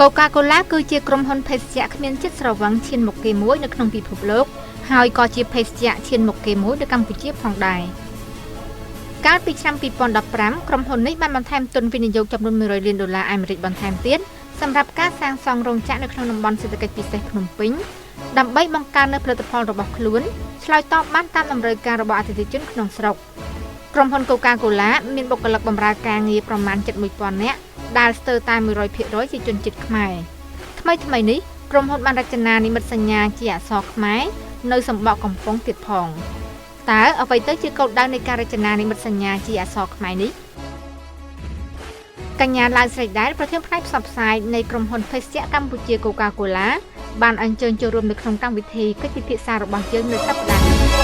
កូកាកូឡាគឺជាក្រុមហ៊ុនភេសជ្ជៈគ្មានជាតិស្រវឹងឈានមុខគេមួយនៅក្នុងពិភពលោកហើយក៏ជាភេសជ្ជៈឈានមុខគេមួយនៅកម្ពុជាផងដែរកាលពីឆ្នាំ2015ក្រុមហ៊ុននេះបានបន្ថែមទុនវិនិយោគចំនួន100លានដុល្លារអាមេរិកបន្ថែមទៀតសម្រាប់ការសាងសង់រោងចក្រនៅក្នុងតំបន់សេដ្ឋកិច្ចពិសេសភ្នំពេញដើម្បីបង្កើននូវផលិតផលរបស់ខ្លួនឆ្លើយតបបានតាមតម្រូវការរបស់អតិថិជនក្នុងស្រុកក្រុមហ៊ុនកូកាកូឡាមានបុគ្គលិកបម្រើការងារប្រមាណ71000នាក់ដែលស្ទើរតែ100%ជាជនជាតិខ្មែរថ្មីថ្មីនេះក្រុមហ៊ុនបានរចនានិមិត្តសញ្ញាជាអក្សរខ្មែរនៅសម្បកកំប៉ុងទៀតផងតើអ្វីទៅជាគោលដៅនៃការរចនានិមិត្តសញ្ញាជាអក្សរខ្មែរនេះកញ្ញាឡាវស្រីដែលប្រធានផ្នែកផ្សព្វផ្សាយនៃក្រុមហ៊ុនភេសជ្ជៈកម្ពុជាកូកាកូឡាបានអញ្ជើញចូលរួមនៅក្នុងកម្មវិធីកិច្ចពិភាក្សារបស់យើងនៅសប្តាហ៍នេះ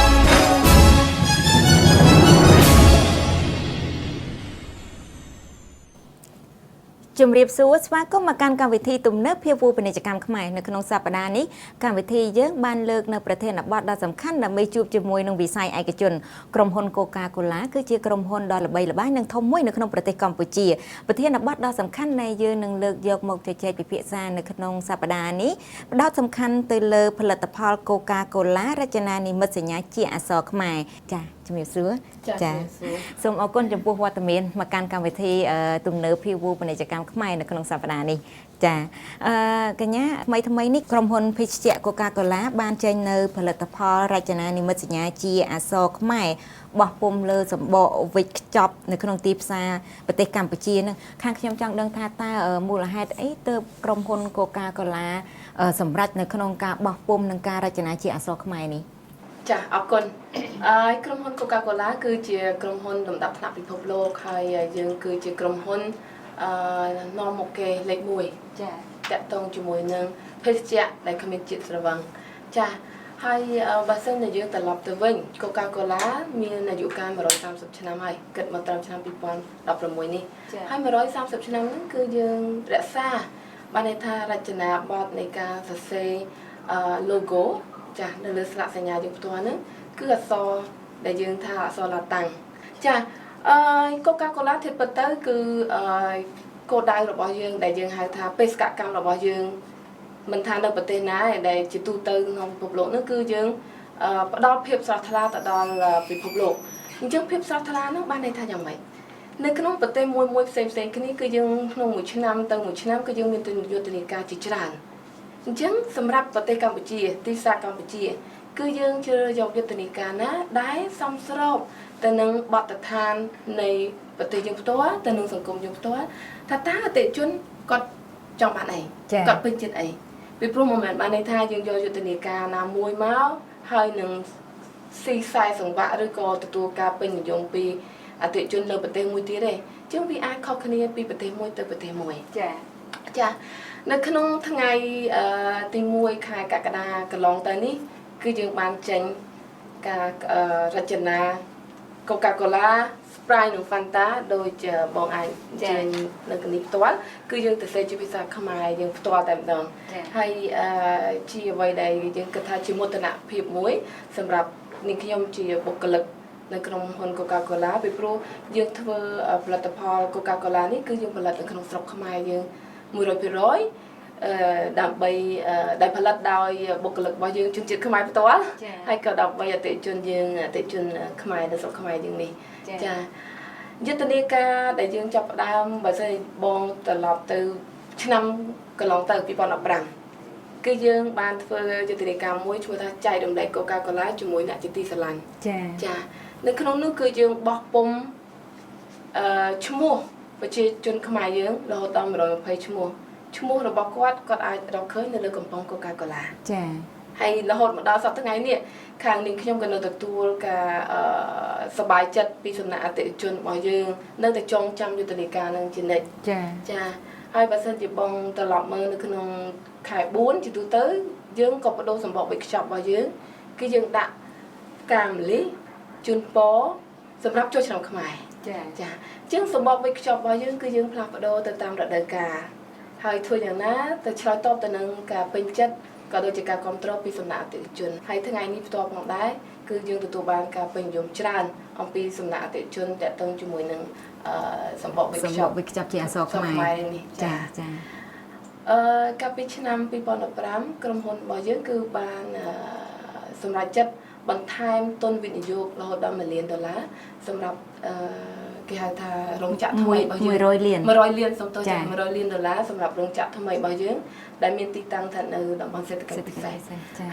ជំរាបសួរស្វាគមន៍មកកាន់កម្មវិធីទំនើបភាពវូពាណិជ្ជកម្មខ្មែរនៅក្នុងសប្តាហ៍នេះកម្មវិធីយើងបានលើកនៅប្រធានបទដ៏សំខាន់ដើម្បីជួបជាមួយនឹងវិស័យឯកជនក្រុមហ៊ុនកូកាកូឡាគឺជាក្រុមហ៊ុនដ៏ល្បីល្បាញនិងធំមួយនៅក្នុងប្រទេសកម្ពុជាប្រធានបទដ៏សំខាន់ដែលយើងនឹងលើកយកមកជជែកពិភាក្សានៅក្នុងសប្តាហ៍នេះផ្ដោតសំខាន់ទៅលើផលិតផលកូកាកូឡារចនានិមិត្តសញ្ញាជាអក្សរខ្មែរចា៎ជំរាបសួរ ចា៎ សូមអរគុណចំពោះវត្តមានមកកាន់កម្មវិធីទំនើបភាវូពាណិជ្ជកម្មខ្មែរនៅក្នុងសប្តាហ៍នេះចាកញ្ញាថ្មីថ្មីនេះក្រុមហ៊ុនភេសជ្ជៈកូកាកូឡាបានចេញនៅផលិតផលរចនានិមិត្តសញ្ញាជាអក្សរខ្មែរបោះពុម្ពលើសម្បកវេចខ្ចប់នៅក្នុងទីផ្សារប្រទេសកម្ពុជានឹងខាងខ្ញុំចង់ដឹងថាតើមូលហេតុអីទើបក្រុមហ៊ុនកូកាកូឡាសម្រេចនៅក្នុងការបោះពុម្ពនិងការរចនាជាអក្សរខ្មែរនេះ ចាអរគុណអឺក្រុមហ៊ុន Coca-Cola គឺជាក្រុមហ៊ុនលំដាប់ថ្នាក់ពិភពលោកហើយយើងគឺជាក្រុមហ៊ុនអឺនាំមុខគេលេខ1 ចា តាក់ទងជាមួយនឹងភេសជ្ជៈដែលគ្មានជាតិស្រវឹងចាហើយបើសិនជាយើងត្រឡប់ទៅវិញ Coca-Cola មានអាយុកាល130ឆ្នាំហើយគិតមកត្រឹមឆ្នាំ2016នេះហើយ130ឆ្នាំហ្នឹងគឺយើងរក្សាបានន័យថារចនាបថនៃការសរសេរអឺ logo ចានៅលើស្លាកសញ្ញាយើងផ្ទាល់ហ្នឹងគឺអក្សរដែលយើងថាអក្សរឡាតាំងចាអឺ Coca-Cola ធៀបពិតទៅគឺអឺគោលដៅរបស់យើងដែលយើងហៅថាបេសកកម្មរបស់យើងមិនថានៅប្រទេសណាដែលជាទូទៅក្នុងពិភពលោកនោះគឺយើងផ្ដល់ភាពស្រស់ថ្លាទៅដល់ពិភពលោកអញ្ចឹងភាពស្រស់ថ្លានោះបានន័យថាយ៉ាងម៉េចនៅក្នុងប្រទេសមួយមួយផ្សេងផ្សេងគ្នាគឺយើងក្នុងមួយឆ្នាំទៅមួយឆ្នាំគឺយើងមានយុទ្ធនាការជាច្រើនអញ្ចឹងសម្រាប់ប្រទេសកម្ពុជាទីផ្សារកម្ពុជា គឺយើងជ្រើសយកយុទ្ធនាការណាដែលសមស្របទៅនឹងបទដ្ឋាននៃប្រទេសយើងផ្ទាល់ទៅនឹងសង្គមយើងផ្ទាល់ថាតើអតិថិជនគាត់ចង់បានអីគាត់ពេញចិត្តអីពីព្រោះមិនមែនបានន័យថាយើងយកយុទ្ធនាការណាមួយមកហើយនឹងស៊ីខ្សែសង្វាក់ឬក៏ទទួលការពេញនិយមពីអតិថិជននៅប្រទេសមួយទៀតទេអញ្ចឹងវាអាចខុសគ្នាពីប្រទេសមួយទៅប្រទេសមួយ ចា ចានៅក្នុងថ្ងៃទី1ខែកក្កដាកន្លងទៅនេះគឺយើងបានចេញការរចនា Coca-Cola Sprite និង Fanta ដោយបងអាចចេញនៅកនេះផ្ទាល់គឺយើងទៅសេជាភាសាខ្មែរយើងផ្ទាល់តែម្ដងហើយជាអ្វីដែលយើងគិតថាជាមោទនភាពមួយសម្រាប់នាងខ្ញុំជាបុគ្គលិកនៅក្រុមហ៊ុន Coca-Cola ពីព្រោះយើងធ្វើផលិតផល Coca-Cola នេះគឺយើងផលិតនៅក្នុងស្រុកខ្មែរយើង100%អឺដើម្បីដែលផលិតដោយបុគ្គលិករបស់យើងជនជាតិខ្មែរផ្ទាល់ហើយក៏ដើម្បីអតិថិជនយើងអតិថិជនខ្មែរនៅស្រុកខ្មែរយើងនេះចាយុទ្ធនាការដែលយើងចាប់ផ្ដើមបើសិនបងត្រឡប់ទៅឆ្នាំកន្លងទៅ2015គឺយើងបានធ្វើយុទ្ធនាការមួយឈ្មោះថាចែករំលែក Coca-Cola ជាមួយអ្នកជាទីស្រឡាញ់ ចា ចានៅក្នុងនោះគឺយើងបោះពុម្ពអឺឈ្មោះប្រជាជនខ្មែរយើងរហូតដល់120ឈ្មោះឈ្មោះរបស់គាត់គាត់អាចរកឃើញនៅលើកំប៉ុង Coca-Cola ចា ហើយរហូតមកដល់សប្តាហ៍ថ្ងៃនេះខាងនាងខ្ញុំក៏នៅទទួលការសប្បាយចិត្តពីសំណាក់អតិថិជនរបស់យើងនៅតែចងចាំយុទ្ធនាការនឹងជានិច្ច ចា ចាហើយបើសិនជាបងត្រឡប់មើលនៅក្នុងខែ4ជាទូទៅយើងក៏បដូរសម្បកវេចខ្ចប់របស់យើងគឺយើងដាក់ផ្កាម្លិះជូនពរសម្រាប់ចូលឆ្នាំខ្មែរ ចា ចាអញ្ចឹងសម្បកវេចខ្ចប់របស់យើងគឺយើងផ្លាស់ប្ដូរទៅតាមរដូវកាលហើយធ្វើយ៉ាងណាទៅឆ្លើយតបទៅនឹងការពេញចិត្តក៏ដូចជាការគ្រប់គ្រងពីសំណាក់អតិថិជនហើយថ្ងៃនេះផ្ទាល់ផងដែរគឺយើងទទួលបានការពេញនិយមច្រើនអំពីសំណាក់អតិថិជនតាក់ទងជាមួយនឹងសម្បកវេចខ្ចប់ សម្បកវេចខ្ចប់ជាអក្សរខ្មែរ នេះ ចាចា កាលពីឆ្នាំ2015ក្រុមហ៊ុនរបស់យើងគឺបានសម្រេចចិត្តបន្ថែមទុនវិនិយោគរហូតដល់1លានដុល្លារសម្រាប់គេហៅថារោងចក្រថ្មីរបស់យើង 100លាន 100លានសំទោសចា100លានដុល្លារសម្រាប់រោងចក្រថ្មីរបស់យើងដែលមានទីតាំងស្ថិតនៅតំបន់សេដ្ឋកិច្ចពិសេស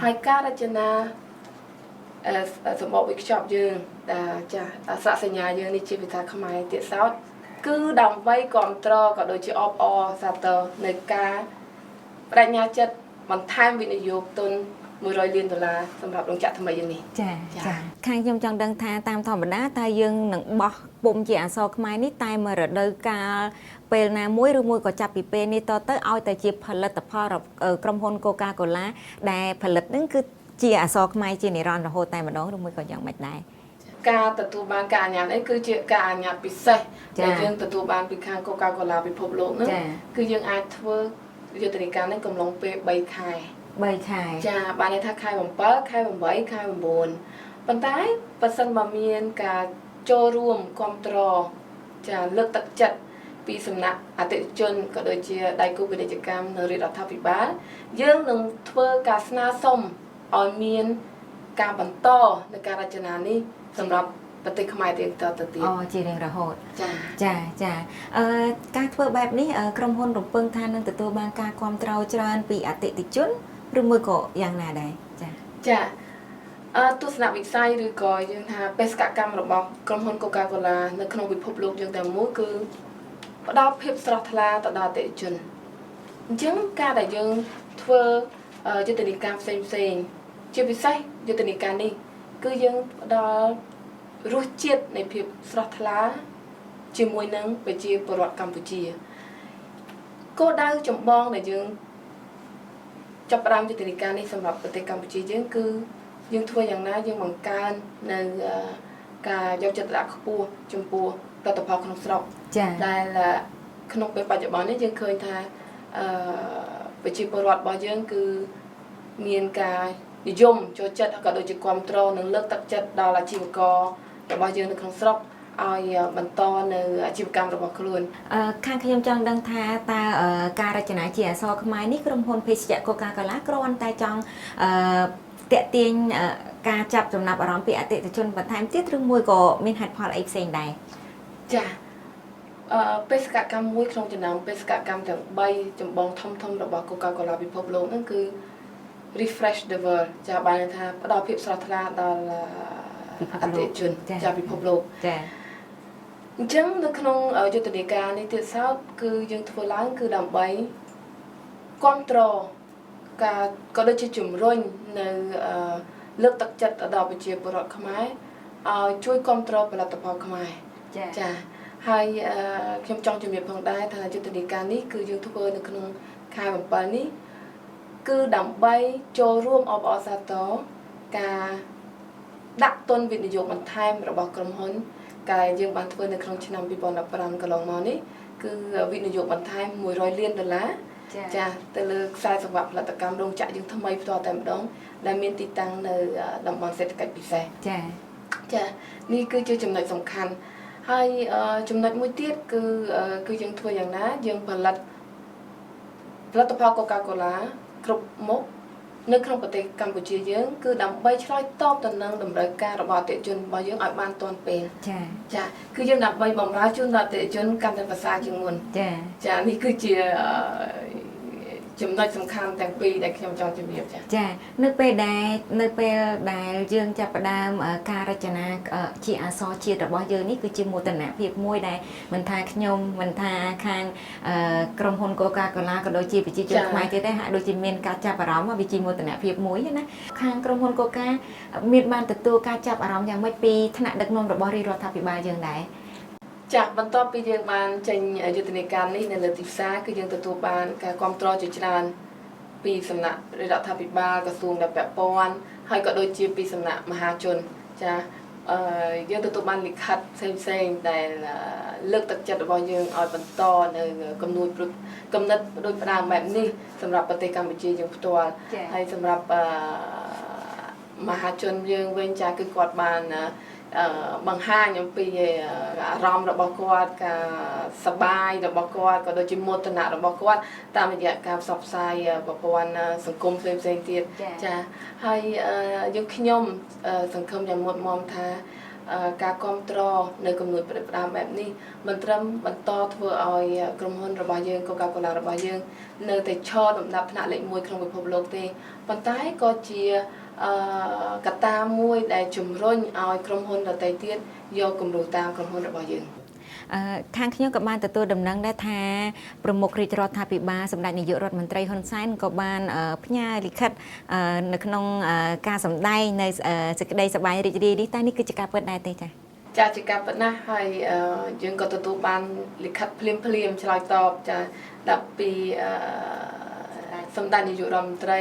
ហើយការរចនាសម្បកវេចខ្ចប់យើងចាស្លាកសញ្ញាយើងនេះជាភាសាខ្មែរទៀតសោតគឺដើម្បីគ្រប់គ្រងក៏ដូចជាអបអរសាទរនៅការបដិញ្ញាចិត្តបន្ថែមវិនិយោគទុន100លានដុល្លារសម្រាប់រោងចក្រថ្មីយ៉ាងនេះចាចាខាងខ្ញុំចង់ដឹងថាតាមធម្មតាតើយើងនឹងបោះពុំជាអក្សរខ្មែរនេះតែមួយរដូវកាលពេលណាមួយឬមួយក៏ចាប់ពីពេលនេះតទៅឲ្យតែជាផលិតផលក្រុមហ៊ុន Coca-Cola ដែលផលិតនឹងគឺជាអក្សរខ្មែរជានិរន្តរ៍រហូតតែម្ដងឬមួយក៏យ៉ាងម៉េចដែរការទទួលបានការអនុញ្ញាតអីគឺជាការអនុញ្ញាតពិសេសដែលយើងទទួលបានពីខាង Coca-Cola ពិភពលោកហ្នឹងគឺយើងអាចធ្វើយុទ្ធនាការនេះកំឡុងពេល3ខែ3ខែចាបានន័យថាខែ7ខែ8ខែ9ប៉ុន្តែបើសិនបើមានការចូលរួមគ្រប់គ្រងចាលើកទឹកចិត្តពីសំណាក់អតិថិជនក៏ដូចជាដៃគូពាណិជ្ជកម្មនៅរាជរដ្ឋាភិបាលយើងនឹងធ្វើការស្នើសុំឲ្យមានការបន្តនៅការរចនានេះសម្រាប់ប្រទេសខ្មែរទៀតតទៅទៀតអូជារៀងរហូតចាចាចាការធ្វើបែបនេះក្រុមហ៊ុនរំពឹងថានឹងទទួលបានការគាំទ្រច្រើនពីអតិថិជនឬមួយក៏យ៉ាងណាដែរចាចាទស្សនវិស័យឬក៏យើងថាបេសកកម្មរបស់ក្រុមហ៊ុន Coca-Cola នៅក្នុងពិភពលោកយើងតែមួយគឺផ្ដល់ភាពស្រស់ថ្លាទៅដល់អតិថិជនអញ្ចឹងការដែលយើងធ្វើយុទ្ធនាការផ្សេងផ្សេងជាពិសេសយុទ្ធនាការនេះគឺយើងផ្ដល់រសជាតិនៃភាពស្រស់ថ្លាជាមួយនឹងប្រជាពលរដ្ឋកម្ពុជាគោលដៅចម្បងដែលយើងចាប់ផ្ដើមយុទ្ធនាការនេះសម្រាប់ប្រទេសកម្ពុជាយើងគឺយើងធ្វើយ៉ាងណាយើងបង្កើននៅការយកចិត្តទុកដាក់ខ្ពស់ចំពោះផលិតផលក្នុងស្រុកដែលក្នុងពេលបច្ចុប្បន្ននេះយើងឃើញថាប្រជាពលរដ្ឋរបស់យើងគឺមានការនិយមចូលចិត្តក៏ដូចជាគាំទ្រនិងលើកទឹកចិត្តដល់អាជីវកររបស់យើងនៅក្នុងស្រុកឲ្យបន្តនៅអាជីវកម្មរបស់ខ្លួនខាងខ្ញុំចង់ដឹងថាតើការរចនាជាអក្សរខ្មែរនេះក្រុមហ៊ុនភេសជ្ជៈ Coca-Cola គ្រាន់តែចង់ទាក់ទាញការចាប់ចំណាប់អារម្មណ៍ពីអតិថិជនបន្ថែមទៀតឬមួយក៏មានហេតុផលអីផ្សេងដែរចាបេសកកម្មមួយក្នុងចំណោមបេសកកម្មទាំង3ចម្បងធំៗរបស់ Coca-Cola ពិភពលោកហ្នឹងគឺ refresh the world ចាបានន័យថាផ្ដល់ភាពស្រស់ថ្លាដល់អតិថិជនចាពិភពលោកចាអញ្ចឹងនៅក្នុងយុទ្ធនាការនេះទៀតសោតគឺយើងធ្វើឡើងគឺដើម្បីគាំទ្រការក៏ដូចជាជំរុញនៅលើកទឹកចិត្តទៅដល់ប្រជាពលរដ្ឋខ្មែរឲ្យជួយគាំទ្រផលិតផលខ្មែរចាហើយខ្ញុំចង់ជំរាបផងដែរថាយុទ្ធនាការនេះគឺយើងធ្វើនៅក្នុងខែ7នេះគឺដើម្បីចូលរួមអបអរសាទរការដាក់ទុនវិនិយោគបន្ថែមរបស់ក្រុមហ៊ុនដែលយើងបានធ្វើនៅក្នុងឆ្នាំ2015កន្លងមកនេះគឺវិនិយោគបន្ថែម100លានដុល្លារចាទៅលើខ្សែសង្វាក់ផលិតកម្មរោងចក្រយើងថ្មីផ្ទាល់តែម្ដងដែលមានទីតាំងនៅតំបន់សេដ្ឋកិច្ចពិសេសចាចានេះគឺជាចំណុចសំខាន់ហើយចំណុចមួយទៀតគឺយើងធ្វើយ៉ាងណាយើងផលិតផលិតផល Coca-Cola គ្រប់មុខនៅក្នុងប្រទេសកម្ពុជាយើងគឺដើម្បីឆ្លើយតបទៅនឹងតម្រូវការរបស់អតិថិជនរបស់យើងឲ្យបានទាន់ពេលចាចាគឺយើងដើម្បីបម្រើជូនដល់អតិថិជនកាន់តែប្រសើរជាងមុនចាចានេះគឺជាចំណុចសំខាន់ទាំងពីរដែលខ្ញុំចង់ជម្រាបចាចានៅពេលដែលយើងចាប់ផ្ដើមការរចនាជាអក្សរជាតិរបស់យើងនេះគឺជាមោទនភាពមួយដែលមិនថាខ្ញុំមិនថាខាងក្រុមហ៊ុន Coca-Cola ក៏ដូចជាប្រជាជនខ្មែរទៀតដែរហាក់ដូចជាមានការចាប់អារម្មណ៍វាជាមោទនភាពមួយណាខាងក្រុមហ៊ុន Coca មានបានទទួលការចាប់អារម្មណ៍យ៉ាងម៉េចពីថ្នាក់ដឹកនាំរបស់រាជរដ្ឋាភិបាលយើងដែរចាបន្ទាប់ពីយើងបានចេញយុទ្ធនាការនេះនៅលើទីផ្សារគឺយើងទទួលបានការគាំទ្រជាច្រើនពីសំណាក់រដ្ឋាភិបាលក្រសួងដែលពាក់ព័ន្ធហើយក៏ដូចជាពីសំណាក់មហាជនចាយើងទទួលបានលិខិតផ្សេងៗដែលលើកទឹកចិត្តរបស់យើងឲ្យបន្តនៅគំនិតដូចផ្ដើមបែបនេះសម្រាប់ប្រទេសកម្ពុជាយើងផ្ទាល់ហើយសម្រាប់ មហាជនយើងវិញចាគឺគាត់បានបង្ហាញអំពីអារម្មណ៍របស់គាត់ការសប្បាយរបស់គាត់ក៏ដូចជាមោទនៈរបស់គាត់តាមរយៈការផ្សព្វផ្សាយប្រព័ន្ធសង្គមផ្សេងៗទៀតចាហើយយើងខ្ញុំសង្ឃឹមយ៉ាងមុតមមថាការគ្រប់គ្រងនៅគំនិតផ្ដេសផ្ដាំបែបនេះមិនត្រឹមបន្តធ្វើឲ្យក្រុមហ៊ុនរបស់យើង Coca-Cola របស់យើងនៅតែឈរលំដាប់ថ្នាក់លេខ1ក្នុងពិភពលោកទេប៉ុន្តែក៏ជាកត្តាមួយដែលជំរុញឲ្យក្រុមហ៊ុនដទៃទៀតយកគំរូតាមក្រុមហ៊ុនរបស់យើង ខាងខ្ញុំក៏បានទទួលដំណឹងដែរថាប្រមុខរាជរដ្ឋាភិបាលសម្ដេចនាយករដ្ឋមន្ត្រីហ៊ុនសែនក៏បានផ្ញើលិខិតនៅក្នុងការសម្ដែងនៅសេចក្តីសប្បាយរីករាយនេះតែនេះគឺជាការពិតដែរទេចា៎ ចាជាការពិតណាស់ហើយយើងក៏ទទួលបានលិខិតភ្លាមៗឆ្លើយតបចាដល់ពីសម្ដេចនាយករដ្ឋមន្ត្រី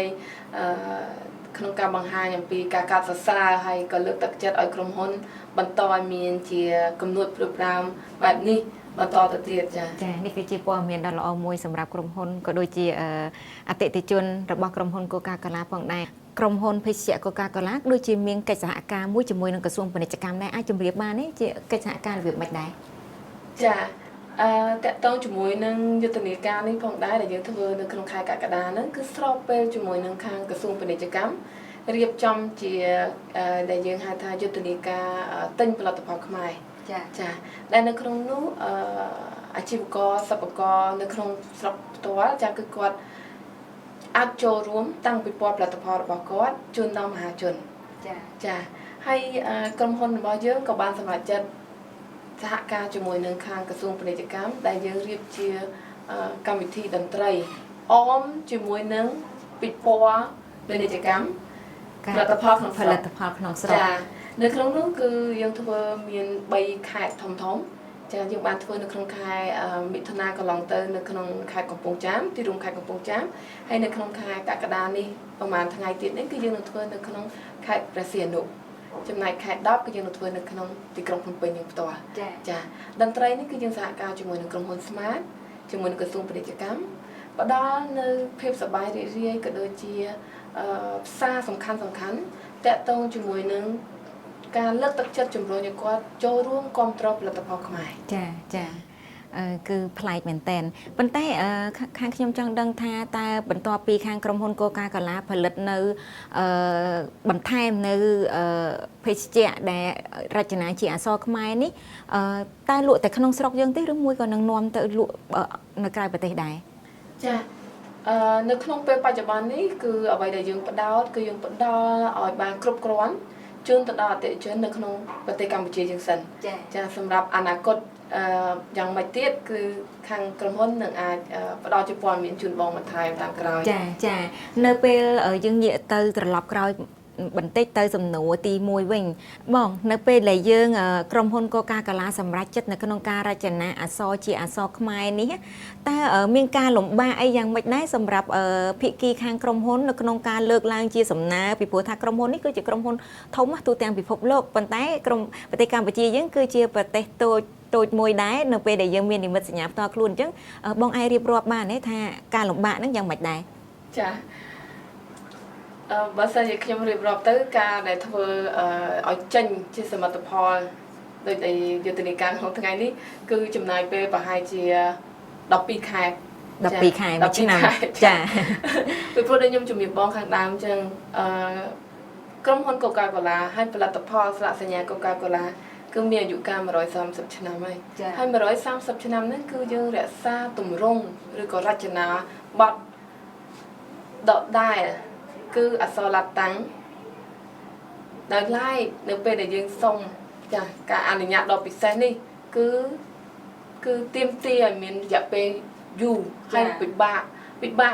ក្នុងការបង្ហាញអំពីការកាត់សរសើរហើយក៏លើកទឹកចិត្តឲ្យក្រុមហ៊ុនបន្តឲ្យមានជាគំនិតផ្ដួចផ្ដើមបែបនេះបន្តទៅទៀតចា ចានេះគឺជាព័ត៌មានដ៏ល្អមួយសម្រាប់ក្រុមហ៊ុនក៏ដូចជាអតិថិជនរបស់ក្រុមហ៊ុន Coca-Cola ផងដែរក្រុមហ៊ុនភេសជ្ជៈ Coca-Cola ដូចជាមានកិច្ចសហការមួយជាមួយនឹងក្រសួងពាណិជ្ជកម្មដែរអាចជម្រាបបានទេជាកិច្ចសហការរបៀបម៉េចដែរ ចាតកតងជាមួយនឹងយុទ្ធនាការនេះផងដែរដែលយើងធ្វើនៅក្នុងខែកក្កដាហ្នឹងគឺស្របពេលជាមួយនឹងខាងក្រសួងពាណិជ្ជកម្មរៀបចំជាដែលយើងហៅថាយុទ្ធនាការទិញផលិតផលខ្មែរ ចា ចាដែលនៅក្នុងនោះអាជីវករសិប្បករនៅក្នុងស្រុកផ្ទាល់ចាគឺគាត់អាចចូលរួមតាំងពិព័រណ៍ផលិតផលរបស់គាត់ជូនដល់មហាជន ចា ចាហើយក្រុមហ៊ុនរបស់យើងក៏បានសម្រេចចិត្តសហការជាមួយនឹងខាងក្រសួងពាណិជ្ជកម្មដែលយើងរៀបជាកម្មវិធីតន្ត្រីអមជាមួយនឹងពិព័រណ៍ពាណិជ្ជកម្មផលិតផលក្នុងស្រុក ផលិតផលក្នុងស្រុក ចានៅក្នុងនោះគឺយើងធ្វើមាន3ខេត្តធំធំចាយើងបានធ្វើនៅក្នុងខែមិថុនាកន្លងទៅនៅក្នុងខេត្តកំពង់ចាមទីរួមខេត្តកំពង់ចាមហើយនៅក្នុងខែកក្កដានេះប្រហែលថ្ងៃទៀតនេះគឺយើងនឹងធ្វើនៅក្នុងខេត្តព្រះសីហនុចំណែកខែ10គឺយើងនឹងធ្វើនៅក្នុងទីក្រុងភ្នំពេញយើងផ្ទាល់ ចា ចាតន្ត្រីនេះគឺយើងសហការជាមួយនឹងក្រុមហ៊ុន Smart ជាមួយនឹងក្រសួងពាណិជ្ជកម្មផ្ដល់នៅភាពសប្បាយរីករាយក៏ដូចជាផ្សារសំខាន់សំខាន់តាក់ទងជាមួយនឹងការលើកទឹកចិត្តជំរុញឲ្យគាត់ចូលរួមគាំទ្រផលិតផលខ្មែរ ចាចាគឺប្លែកមែនតែនប៉ុន្តែខាងខ្ញុំចង់ដឹងថាតើបន្ទាប់ពីខាងក្រុមហ៊ុន Coca-Cola ផលិតនៅបន្ថែមនៅភេសជ្ជៈដែលរចនាជាអក្សរខ្មែរនេះតើលក់តែក្នុងស្រុកយើងទេឬមួយក៏នឹងនាំទៅលក់នៅក្រៅប្រទេសដែរ ចានៅក្នុងពេលបច្ចុប្បន្ននេះគឺអ្វីដែលយើងផ្ដោតគឺយើងផ្ដល់ឲ្យបានគ្រប់គ្រាន់ជូនទៅដល់អតិថិជននៅក្នុងប្រទេសកម្ពុជាយើងសិន ចា ចាសម្រាប់អនាគតយ៉ាងម៉េចទៀតគឺខាងក្រុមហ៊ុននឹងអាចផ្ដល់ជាព័ត៌មានជូនបងបន្ថែមតាមក្រោយ ចាចានៅពេលយើងងាកទៅត្រឡប់ក្រោយបន្តិចទៅសំណួរទី1វិញបងនៅពេលដែលយើងក្រុមហ៊ុន Coca-Cola សម្រេចចិត្តនៅក្នុងការរចនាអក្សរជាអក្សរខ្មែរនេះតើមានការលំបាកអីយ៉ាងម៉េចដែរសម្រាប់ភាគីខាងក្រុមហ៊ុននៅក្នុងការលើកឡើងជាសំណើពីព្រោះថាក្រុមហ៊ុននេះគឺជាក្រុមហ៊ុនធំទូទាំងពិភពលោកប៉ុន្តែក្រុមប្រទេសកម្ពុជាយើងគឺជាប្រទេសតូចតូចមួយដែរនៅពេលដែលយើងមាននិមិត្តសញ្ញាផ្ទាល់ខ្លួនអញ្ចឹងបងអាចរៀបរាប់បានទេថាការលំបាកហ្នឹងយ៉ាងម៉េចដែរ ចាបើសិនជាខ្ញុំរៀបរាប់ទៅការដែលធ្វើឲ្យចេញជាសមិទ្ធផលដូចដែលយុទ្ធនាការក្នុងថ្ងៃនេះគឺចំណាយពេលប្រហែលជា12ខែ 12ខែមួយឆ្នាំចា ពីព្រោះដែលខ្ញុំជំរាបបងខាងដើមអញ្ចឹងក្រុមហ៊ុន Coca-Cola ហើយផលិតផលស្លាកសញ្ញា Coca-Cola គឺមានអាយុកាល130ឆ្នាំហើយហើយ130ឆ្នាំហ្នឹងគឺយើងរក្សាទម្រង់ឬក៏រចនាបថដដែលគឺអក្សរឡាតាំងដោយឡែកនៅពេលដែលយើងសុំចាការអនុញ្ញាតដ៏ពិសេសនេះគឺទាមទារឲ្យមានរយៈពេលយូរហើយពិបាក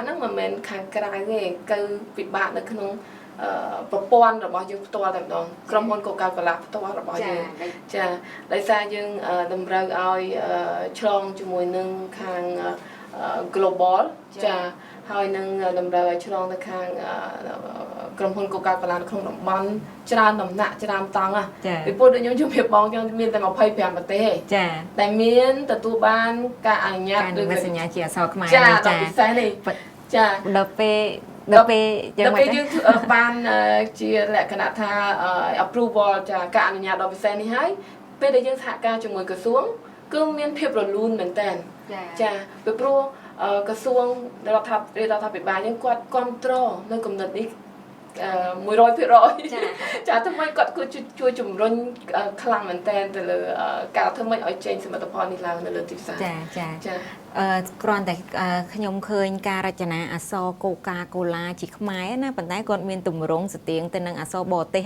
ហ្នឹងមិនមែនខាងក្រៅទេគឺពិបាកនៅក្នុងប្រព័ន្ធរបស់យើងផ្ទាល់តែម្ដងក្រុមហ៊ុន Coca-Cola ផ្ទាល់របស់យើងចាដោយសារយើងតម្រូវឲ្យឆ្លងជាមួយនឹងខាង global ចាហើយនឹងតម្រូវឲ្យឆ្លងទៅខាងក្រុមហ៊ុន Coca-Cola នៅក្នុងតំបន់ច្រើនដំណាក់ច្រើនតង់ពីព្រោះដូចខ្ញុំជម្រាបបងចឹងមានតែ25ប្រទេស ចា តែមានទទួលបានការអនុញ្ញាត ឬសញ្ញាជាអក្សរខ្មែរ ចាដល់ពិសេសនេះចា ដល់ពេល ដល់ពេលយើងពេលយើងបានជាលក្ខណៈថា approval ចាការអនុញ្ញាតដ៏ពិសេសនេះហើយពេលដែលយើងសហការជាមួយក្រសួងគឺមានភាពរលូនមែនតើចាពីព្រោះក្រសួងរដ្ឋាភិបាលយើងគាត់គ្រប់គ្រងនៅគំនិតនេះ100%ចាធ្វើម៉េចគាត់គឺជួយជំរុញខ្លាំងមែនតើទៅលើការធ្វើម៉េចឲ្យចេញសមិទ្ធផលនេះឡើងនៅលើទីផ្សារចាចាចាគ្រាន់តែខ្ញុំឃើញការរចនាអក្សរកូកាកូឡាជាខ្មែរណាប៉ុន្តែគាត់មានទម្រង់ស្ទៀងទៅនឹងអក្សរបរទេស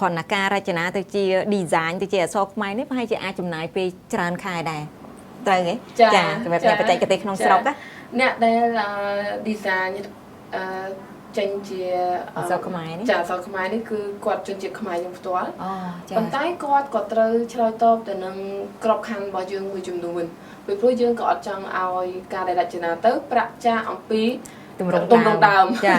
គ្រាន់តែការរចនាទៅជា design ទៅជាអក្សរខ្មែរនេះប្រហែលជាអាចចំណាយពេលច្រើនខែដែរត្រូវទេចាសម្រាប់អ្នកបច្ចេកទេសក្នុងស្រុកអ្នកដែល design ចេញជាអក្សរខ្មែរនេះចាអក្សរខ្មែរនេះគឺគាត់ជនជាតិខ្មែរយើងផ្ទាល់ប៉ុន្តែគាត់ក៏ត្រូវឆ្លើយតបទៅនឹងក្របខ័ណ្ឌរបស់យើងមួយចំនួនពីព្រោះយើងក៏អត់ចង់ឲ្យការដែលរចនាទៅប្រាក់ចាអំពីទម្រង់ដើមចា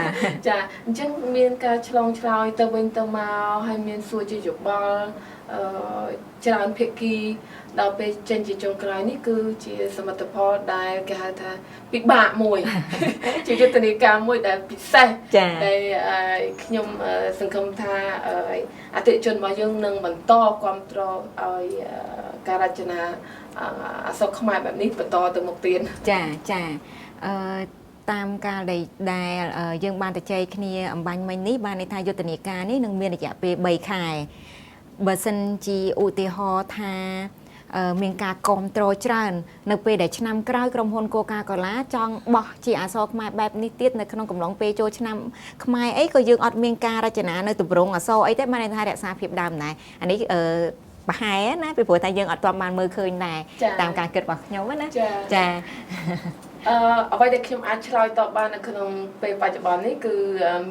ចាអញ្ចឹងមានការឆ្លងឆ្លើយទៅវិញទៅមកហើយមានសួរជាយោបល់ច្រើនភាគីដល់ពេលចេញជាចុងក្រោយនេះគឺជាសមិទ្ធផលដែលគេហៅថាពិបាកមួយជាយុទ្ធនាការមួយដែលពិសេសដែលខ្ញុំសង្ឃឹមថាអតិថិជនរបស់យើងនឹងបន្តគាំទ្រឲ្យការរចនាអក្សរខ្មែរបែបនេះបន្តទៅមុខទៀតចាចាតាមកាលដែលយើងបានទៅចែកគ្នាអំបញ្ញមិញនេះបានន័យថាយុទ្ធនាការនេះនឹងមានរយៈពេល3ខែបើសិនជាឧទាហរណ៍ថាមានការគាំទ្រច្រើននៅពេលដែលឆ្នាំក្រោយក្រុមហ៊ុនកូកាកូឡាចង់បោះជាអក្សរខ្មែរបែបនេះទៀតនៅក្នុងកំឡុងពេលចូលឆ្នាំខ្មែរអីក៏យើងអត់មានការរចនានៅទម្រង់អក្សរអីទេបានន័យថារក្សាភាពដើមដែរអានេះប្រហែលណាពីព្រោះតែយើងអត់ទាន់បានមើលឃើញដែរតាមការគិតរបស់ខ្ញុំណាចាអ្វីដែលខ្ញុំអាចឆ្លើយតបបាននៅក្នុងពេលបច្ចុប្បន្ននេះគឺ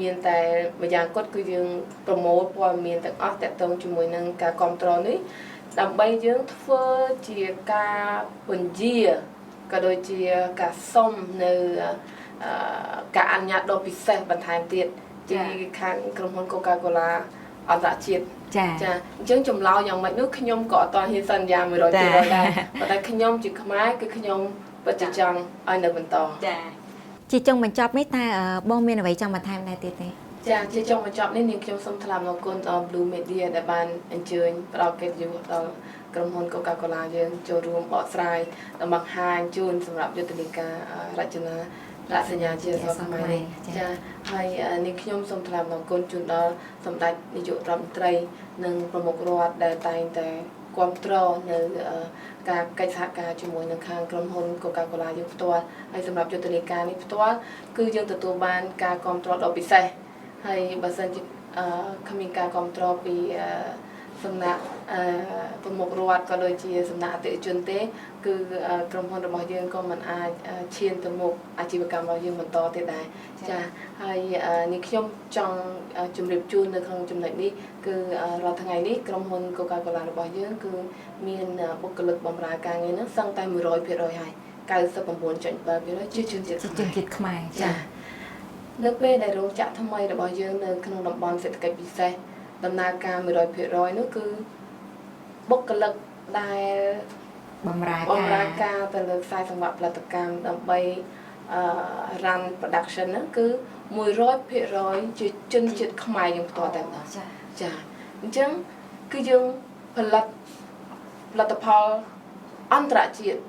មានតែម្យ៉ាងគត់គឺយើងប្រមូលព័ត៌មានទាំងអស់តាក់ទងជាមួយនឹងការគ្រប់គ្រងនេះដើម្បីយើងធ្វើជាការពន្យាក៏ដូចជាការសុំនៅការអនុញ្ញាតដ៏ពិសេសបន្ថែមទៀតពីខាងក្រុមហ៊ុន Coca-Cola អន្តរជាតិចាអញ្ចឹងចម្លើយយ៉ាងម៉េចនោះខ្ញុំក៏អត់ទាន់ហ៊ានសន្យា100%ដែរប៉ុន្តែខ្ញុំជាខ្មែរគឺខ្ញុំពិតជាចង់ឲ្យនៅបន្តចាជាចុងបញ្ចប់នេះតើបងមានអ្វីចង់បន្ថែមដែរទៀតទេចាជាចុងបញ្ចប់នេះនាងខ្ញុំសូមថ្លែងអំណរគុណដល់ Blue Media ដែលបានអញ្ជើញផ្ដល់កិត្តិយសដល់ក្រុមហ៊ុន Coca-Cola យើងចូលរួមបកស្រាយនិងបង្ហាញជូនសម្រាប់យុទ្ធនាការរចនារសញ្ញាជាអក្សរខ្មែរនេះចាហើយនាងខ្ញុំសូមថ្លែងអំណរគុណជូនដល់សម្ដេចនាយករដ្ឋមន្ត្រីនិងប្រមុខរដ្ឋដែលតែងតែគាំទ្រនៅការកិច្ចសហការជាមួយនឹងខាងក្រុមហ៊ុន Coca-Cola យើងផ្ទាល់ហើយសម្រាប់យុទ្ធនាការនេះផ្ទាល់គឺយើងទទួលបានការគាំទ្រដ៏ពិសេសហើយបើសិនជាគ្មានការគាំទ្រពីសំណាក់ប្រមុខរដ្ឋក៏ដូចជាសំណាក់អតិថិជនទេគឺក្រុមហ៊ុនរបស់យើងក៏មិនអាចឈានទៅមុខអាជីវកម្មរបស់យើងបន្តទៀតដែរចាហើយនេះខ្ញុំចង់ជម្រាបជូននៅក្នុងចំណុចនេះគឺរាល់ថ្ងៃនេះក្រុមហ៊ុន Coca-Cola របស់យើងគឺមានបុគ្គលិកបម្រើការងារហ្នឹងសឹងតែ100%ហើយ 99.7% ជាជនជាតិខ្មែរចានៅពេលដែលរោងចក្រថ្មីរបស់យើងនៅក្នុងតំបន់សេដ្ឋកិច្ចពិសេសដំណើរការ100%នោះគឺបុគ្គលិកដែលបម្រើការទៅលើខ្សែសង្វាក់ផលិតកម្មដើម្បី run production ហ្នឹងគឺ100%ជាជនជាតិខ្មែរយើងផ្ទាល់តែម្ដងចាអញ្ចឹងគឺយើងផលិតផលិតផលអន្តរជាតិ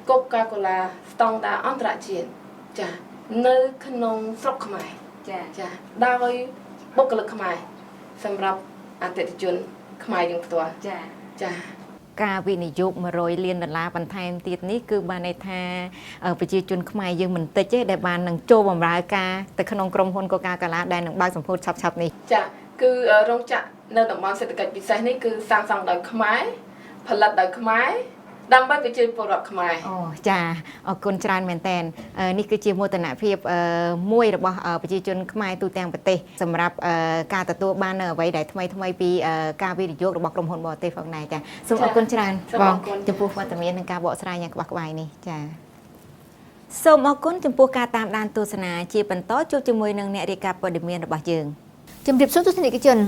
Coca-Cola ស្តង់ដារអន្តរជាតិចានៅក្នុងស្រុកខ្មែរចាចាដោយបុគ្គលិកខ្មែរសម្រាប់អតិថិជនខ្មែរយើងផ្ទាល់ចាចាការវិនិយោគ100លានដុល្លារបន្ថែមទៀតនេះគឺបានន័យថាប្រជាជនខ្មែរយើងមិនតិចទេដែលបាននឹងចូលបម្រើការទៅក្នុងក្រុមហ៊ុន Coca-Cola ដែលនឹងបើកសម្ពោធឆាប់ៗនេះចាគឺរោងចក្រនៅតំបន់សេដ្ឋកិច្ចពិសេសនេះគឺសាងសង់ដោយខ្មែរផលិតដោយខ្មែរដើម្បីប្រជាពលរដ្ឋខ្មែរអូចាអរគុណច្រើនមែនតើនេះគឺជាមោទនភាពមួយរបស់ប្រជាជនខ្មែរទូទាំងប្រទេសសម្រាប់ការទទួលបាននៅអ្វីដែលថ្មីៗពីការវិនិយោគរបស់ក្រុមហ៊ុនបរទេសផងដែរចាសូមអរគុណច្រើនបងចំពោះវត្តមាននិងការបកស្រាយយ៉ាងក្បោះក្បាយនេះចាសូមអរគុណចំពោះការតាមដានទស្សនាជាបន្តជួបជាមួយនឹងអ្នករាយការណ៍ព័ត៌មានរបស់យើងជំរាបសួរទស្សនិកជន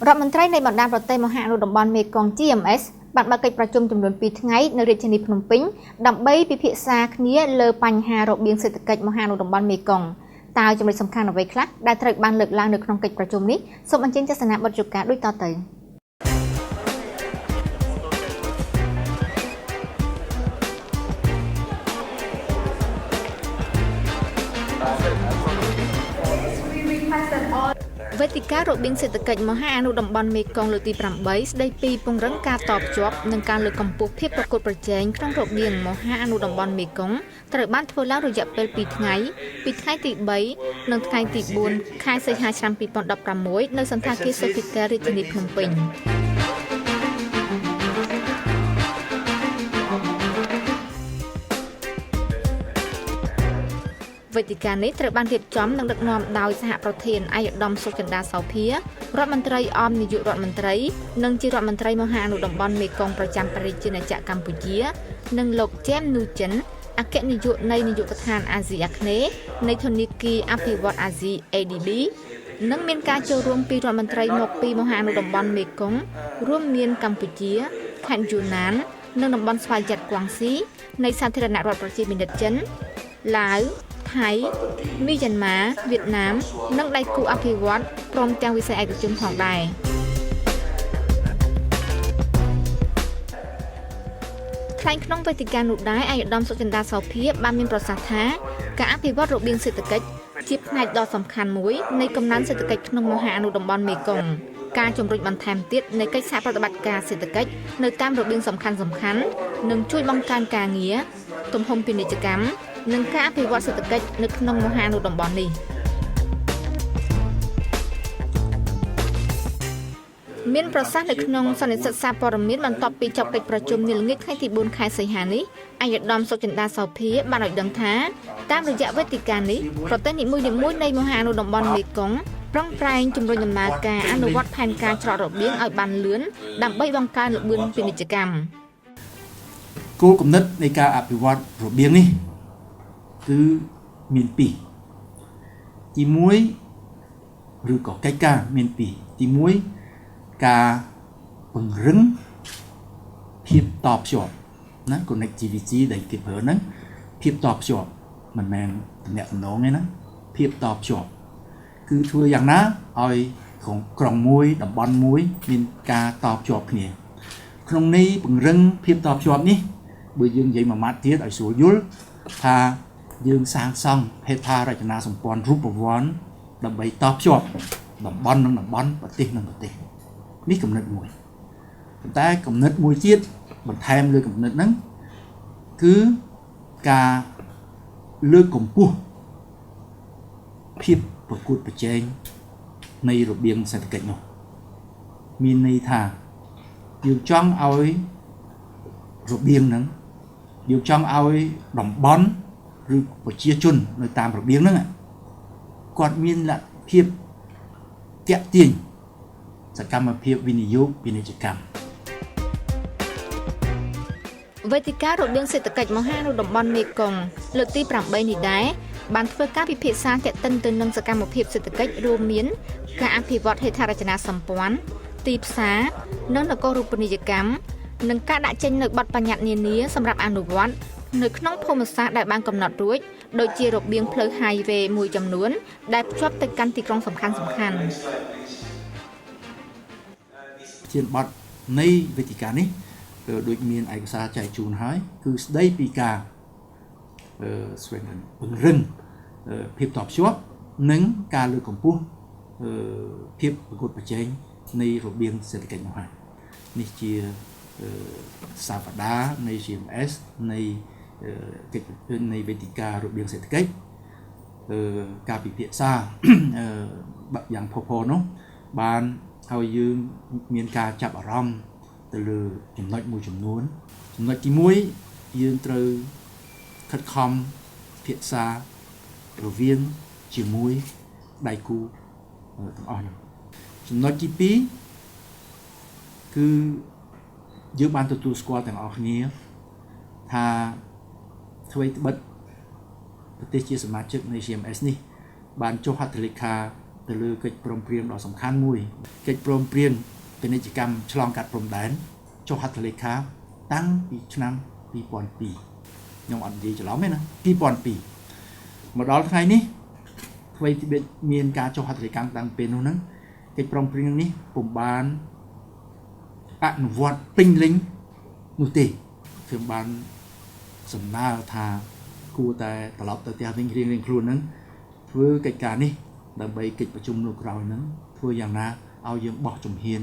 រដ្ឋមន្ត្រីនៃបណ្ដាប្រទេសមហាអនុតំបន់មេគង្គ GMS បានបើកកិច្ចប្រជុំចំនួន2ថ្ងៃនៅរាជធានីភ្នំពេញដើម្បីពិភាក្សាគ្នាលើបញ្ហារបៀងសេដ្ឋកិច្ចមហាអនុតំបន់មេគង្គ តើចំណុចសំខាន់អ្វីខ្លះដែលត្រូវបានលើកឡើងនៅក្នុងកិច្ចប្រជុំនេះសូមអញ្ជើញទស្សនាបទយកាដូចតទៅវេទិការបៀងសេដ្ឋកិច្ចមហាអនុតំបន់មេគង្គលើកទី8ស្ដីពីពង្រឹងការតភ្ជាប់និងការលើកកម្ពស់ភាពប្រកួតប្រជែងក្នុងរបៀងមហាអនុតំបន់មេគង្គត្រូវបានធ្វើឡើងរយៈពេល2ថ្ងៃពីថ្ងៃទី3និងថ្ងៃទី4ខែសីហាឆ្នាំ2016នៅសណ្ឋាគារ Sofitel រាជធានីភ្នំពេញវេទិកានេះត្រូវបានរៀបចំនិងដឹកនាំដោយសហប្រធានឯកឧត្តមសុចិន្តាសោភារដ្ឋមន្ត្រីអមនាយករដ្ឋមន្ត្រីនិងជារដ្ឋមន្ត្រីមហាអនុតំបន់មេគង្គប្រចាំព្រះរាជាណាចក្រកម្ពុជានិងលោកជេមនូចិនអគ្គនាយកនៃនាយកដ្ឋានអាស៊ីអាគ្នេយ៍នៃធនាគារអភិវឌ្ឍអាស៊ី ADB និងមានការចូលរួមពីរដ្ឋមន្ត្រីមកពីមហាអនុតំបន់មេគង្គរួមមានកម្ពុជាខេត្តយូណាននិងតំបន់ស្វយ័តគួងស៊ីនៃសាធារណរដ្ឋប្រជាមានិតចិនឡាវថៃមីយ៉ាន់ម៉ាវៀតណាមនិងដៃគូអភិវឌ្ឍព្រមទាំងវិស័យឯកជនផងដែរថ្លែងក្នុងវេទិកានោះដែរឯកឧត្តមសុចិន្តាសោភាបានមានប្រសាសន៍ថាការអភិវឌ្ឍរបៀងសេដ្ឋកិច្ចជាផ្នែកដ៏សំខាន់មួយនៃកំណើនសេដ្ឋកិច្ចក្នុងមហាអនុតំបន់មេគង្គការជំរុញបន្ថែមទៀតនៃកិច្ចសហប្រតិបត្តិការសេដ្ឋកិច្ចនៅតាមរបៀងសំខាន់ៗនឹងជួយបង្កើនការងារទំហំពាណិជ្ជកម្មនិងការអភិវឌ្ឍសេដ្ឋកិច្ចនៅក្នុងមហាអនុតំបន់នេះមានប្រសាសន៍នៅក្នុងសន្និសីទសារព័ត៌មានបន្ទាប់ពីចប់កិច្ចប្រជុំនាល្ងាចថ្ងៃទី4ខែសីហានេះឯកឧត្តមសុចិន្តាសោភាបានឲ្យដឹងថាតាមរយៈវេទិកានេះប្រទេសនីមួយៗនៃមហាអនុតំបន់មេគង្គប្រឹងប្រែងជំរុញដំណើរការអនុវត្តផែនការច្រករបៀងឲ្យបានលឿនដើម្បីបង្កើនល្បឿនពាណិជ្ជកម្មគោលគំនិតនៃការអភិវឌ្ឍរបៀងនេះគឺមានពីរទី1ឬក៏កិច្ចការមានពីរទី1ការពង្រឹងភាពតភ្ជាប់ណា connectivity ដែលគេប្រើហ្នឹងភាពតភ្ជាប់មិនមែនទំនាក់ទំនងទេណាភាពតភ្ជាប់គឺធ្វើយ៉ាងណាឲ្យក្រុងមួយតំបន់មួយមានការតភ្ជាប់គ្នាក្នុងនេះពង្រឹងភាពតភ្ជាប់នេះបើយើងនិយាយមួយម៉ាត់ទៀតឲ្យស្រួលយល់ថាយើងសាងសង់ហេដ្ឋារចនាសម្ព័ន្ធរូបវន្តដើម្បីតភ្ជាប់តំបន់និងតំបន់ប្រទេសនិងប្រទេសនេះគំនិតមួយប៉ុន្តែគំនិតមួយទៀតបន្ថែមលើគំនិតហ្នឹងគឺការលើកកម្ពស់ភាពប្រកួតប្រជែងនៃរបៀងសេដ្ឋកិច្ចនោះមានន័យថាយើងចង់ឲ្យរបៀងហ្នឹងយើងចង់ឲ្យតំបន់ឬប្រជាជននៅតាមរបៀងហ្នឹងគាត់មានលទ្ធភាពទាក់ទាញសកម្មភាពវិនិយោគពាណិជ្ជកម្មវេទិការបៀងសេដ្ឋកិច្ចមហាអនុតំបន់មេគង្គលើកទី8នេះដែរបានធ្វើការពិភាក្សាទាក់ទិនទៅនឹងសកម្មភាពសេដ្ឋកិច្ចរួមមានការអភិវឌ្ឍហេដ្ឋារចនាសម្ព័ន្ធទីផ្សារនិងនគររូបនីយកម្មនិងការដាក់ចេញនូវបទបញ្ញត្តិនានាសម្រាប់អនុវត្តនៅក្នុងភូមិសាស្ត្រដែលបានកំណត់រួចដូចជារបៀងផ្លូវ Highway មួយចំនួនដែលភ្ជាប់ទៅកាន់ទីក្រុងសំខាន់ៗធានបទនៃវេទិកានេះដូចមានឯកសារចែកជូនហើយគឺស្ដីពីការពង្រឹងភាពតភ្ជាប់និងការលើកកម្ពស់ភាពប្រកួតប្រជែងនៃរបៀងសេដ្ឋកិច្ចនោះហើយនេះជាសប្តាហ៍នៃ GMS នៃកិច្ចនៃវេទិការបៀងសេដ្ឋកិច្ចការពិភាក្សាយ៉ាងផុសផុលនោះបានឲ្យយើងមានការចាប់អារម្មណ៍ទៅលើចំណុចមួយចំនួនចំណុចទី1យើងត្រូវខិតខំពិភាក្សារវាងជាមួយដៃគូទាំងអស់នោះចំណុចទី2គឺយើងបានទទួលស្គាល់ទាំងអស់គ្នាថាអ្វីត្បិតប្រទេសជាសមាជិកនៃ GMS នេះបានចុះហត្ថលេខាទៅលើកិច្ចព្រមព្រៀងដ៏សំខាន់មួយកិច្ចព្រមព្រៀងពាណិជ្ជកម្មឆ្លងកាត់ព្រំដែនចុះហត្ថលេខាតាំងពីឆ្នាំ2002ខ្ញុំអត់និយាយច្រឡំទេណា2002មកដល់ថ្ងៃនេះ អ្វីที่មានការចុះហត្ថលេខាតាំងពេលនោះហ្នឹងកិច្ចព្រមព្រៀងនេះពុំបានអនុវត្តពេញលេញនោះទេខ្ញុំបានសំណើថាគួរតែត្រឡប់ទៅផ្ទះវិញរៀងៗខ្លួនហ្នឹងធ្វើកិច្ចការនេះដើម្បីកិច្ចប្រជុំនៅក្រោយហ្នឹងធ្វើយ៉ាងណាឲ្យយើងបោះជំហាន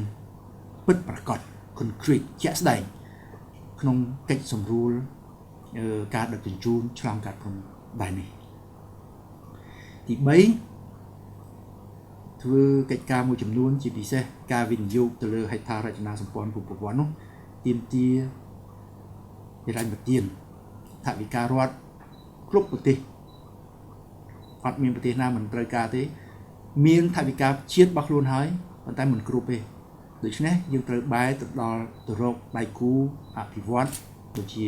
ពិតប្រាកដ concrete ជាក់ស្ដែងក្នុងកិច្ចសម្រួលការដឹកជញ្ជូនឆ្លងកាត់ព្រំដែននេះទី3ធ្វើកិច្ចការមួយចំនួនជាពិសេសការវិនិយោគទៅលើហេដ្ឋារចនាសម្ព័ន្ធភូមិប្រព័ន្ធនោះទាមទារហិរញ្ញប្បទានថវិការដ្ឋគ្រប់ប្រទេសអត់មានប្រទេសណាមិនត្រូវការទេមានថវិកាជាតិរបស់ខ្លួនហើយប៉ុន្តែមិនគ្រប់ទេដូច្នេះយើងត្រូវបែរទៅដល់ទៅរកដៃគូអភិវឌ្ឍដូចជា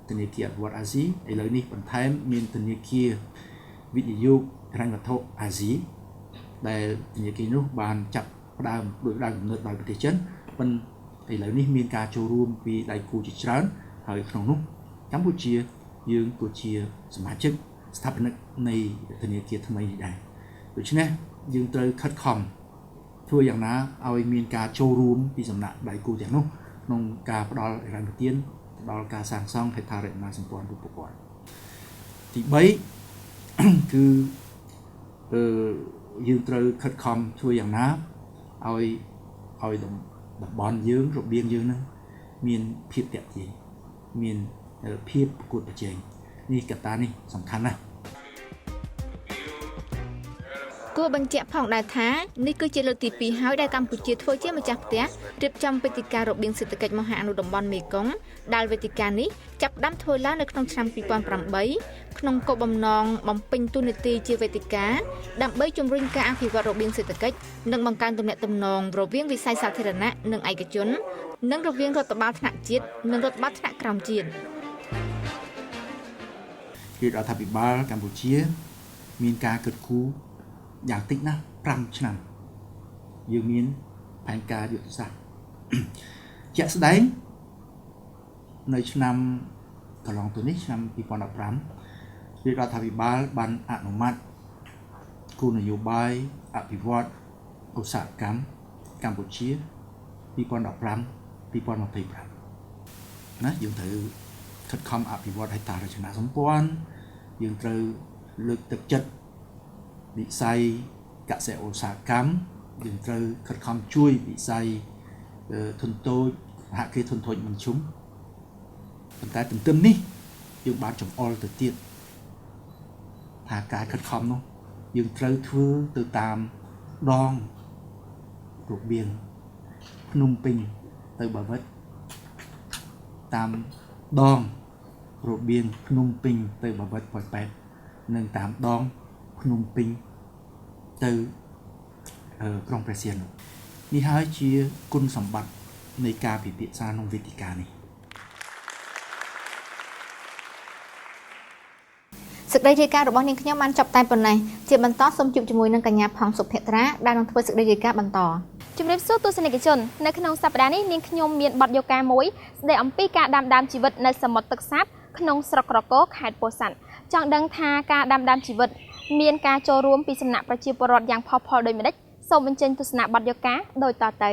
ធនាគារអភិវឌ្ឍអាស៊ីឥឡូវនេះបន្ថែមមានធនាគារវិនិយោគហិរញ្ញវត្ថុអាស៊ីដែលធនាគារនោះបានចាប់ផ្ដើមដោយដើមកំណើតដោយប្រទេសចិនប៉ុន្តែឥឡូវនេះមានការចូលរួមពីដៃគូជាច្រើនហើយក្នុងនោះកម្ពុជាយើងក៏ជាសមាជិកស្ថាបនិកនៃធនាគារថ្មីនេះដែរដូច្នេះយើងត្រូវខិតខំធ្វើយ៉ាងណាឲ្យមានការចូលរួមពីសំណាក់ដៃគូទាំងនោះក្នុងការផ្ដល់ហិរញ្ញប្បទានដល់ការសាងសង់ហេដ្ឋារចនាសម្ព័ន្ធរូបព័ន្ធទី3គឺយើងត្រូវខិតខំធ្វើយ៉ាងណាឲ្យតំបន់យើងរបៀងយើងហ្នឹងមានភាពទាក់ទាញមានភាពប្រកួតប្រជែងនេះកត្តានេះសំខាន់ណាស់គួរបញ្ជាក់ផងដែរថានេះគឺជាលើកទី2ហើយដែលកម្ពុជាធ្វើជាម្ចាស់ផ្ទះរៀបចំវេទិការបៀងសេដ្ឋកិច្ចមហាអនុតំបន់មេគង្គដែលវេទិកានេះចាប់ផ្ដើមធ្វើឡើងនៅក្នុងឆ្នាំ2008ក្នុងគោលបំណងបំពេញតួនាទីជាវេទិកាដើម្បីជំរុញការអភិវឌ្ឍរបៀងសេដ្ឋកិច្ចនិងបង្កើនទំនាក់ទំនងរវាងវិស័យសាធារណៈនិងឯកជននិងរវាងរដ្ឋបាលថ្នាក់ជាតិនិងរដ្ឋបាលថ្នាក់ក្រោមជាតិរាជរដ្ឋាភិបាលកម្ពុជាមានការគិតគូរយ៉ាងតិចណាស់5ឆ្នាំយើងមានផែនការយុទ្ធសាស្ត្រជាក់ស្ដែងនៅឆ្នាំកន្លងទៅនេះឆ្នាំ2015រាជរដ្ឋាភិបាលបានអនុម័តគោលនយោបាយអភិវឌ្ឍឧស្សាហកម្មកម្ពុជា2015 2025ណាយើងត្រូវខិតខំអភិវឌ្ឍហេដ្ឋារចនាសម្ព័ន្ធយើងត្រូវលើកទឹកចិត្តវិស័យកសិឧស្សាហកម្មយើងត្រូវខិតខំជួយវិស័យធុនតូចសហគ្រាសធុនតូចមធ្យមប៉ុន្តែទន្ទឹមនេះយើងបានចំអល់ទៅទៀតថាការខិតខំនោះយើងត្រូវធ្វើទៅតាមដងរបៀងភ្នំពេញទៅបាវិតតាមដងរបៀងភ្នំពេញទៅបាវិតប៉ោយប៉ែតនិងតាមដងភ្នំពេញទៅក្រុងព្រះសីហនុនេះហើយជាគុណសម្បត្តិនៃការពិភាក្សាក្នុងវេទិកានេះសេចក្តីរាយការណ៍របស់នាងខ្ញុំបានចប់តែប៉ុណ្ណេះជាបន្តសូមជួបជាមួយនឹងកញ្ញាផងសុភត្រាដែលនឹងធ្វើសេចក្តីរាយការណ៍បន្តជំរាបសួរទស្សនិកជននៅក្នុងសប្តាហ៍នេះនាងខ្ញុំមានបទយកការមួយស្ដីអំពីការដាំដើមជីវិតនៅសមុទ្រទឹកសាបក្នុងស្រុកក្រគរខេត្តពោធិ៍សាត់ចង់ដឹងថាការដាំដើមជីវិតមានការចូលរួមពីសំណាក់ប្រជាពលរដ្ឋយ៉ាងផុសផុលដូចម្តេចសូមអញ្ជើញទស្សនាបទយកការដូចតទៅ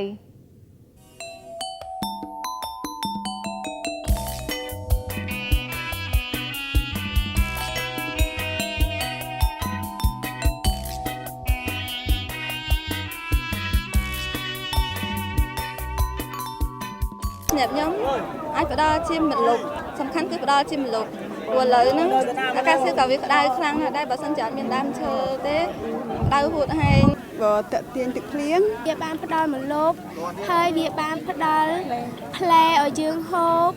សម្រាប់ខ្ញុំអាចផ្ដល់ជាម្លប់សំខាន់គឺផ្ដល់ជាម្លប់ព្រោះឥឡូវហ្នឹងអាកាសធាតុក៏វាក្តៅខ្លាំងណាស់ដែរបើសិនជាអត់មានដើមឈើទេក្តៅហួតហែងបើតាក់ទាញទឹកភ្លៀងវាបានផ្ដល់ម្លប់ហើយវាបានផ្ដល់ផ្លែឲ្យយើងហូប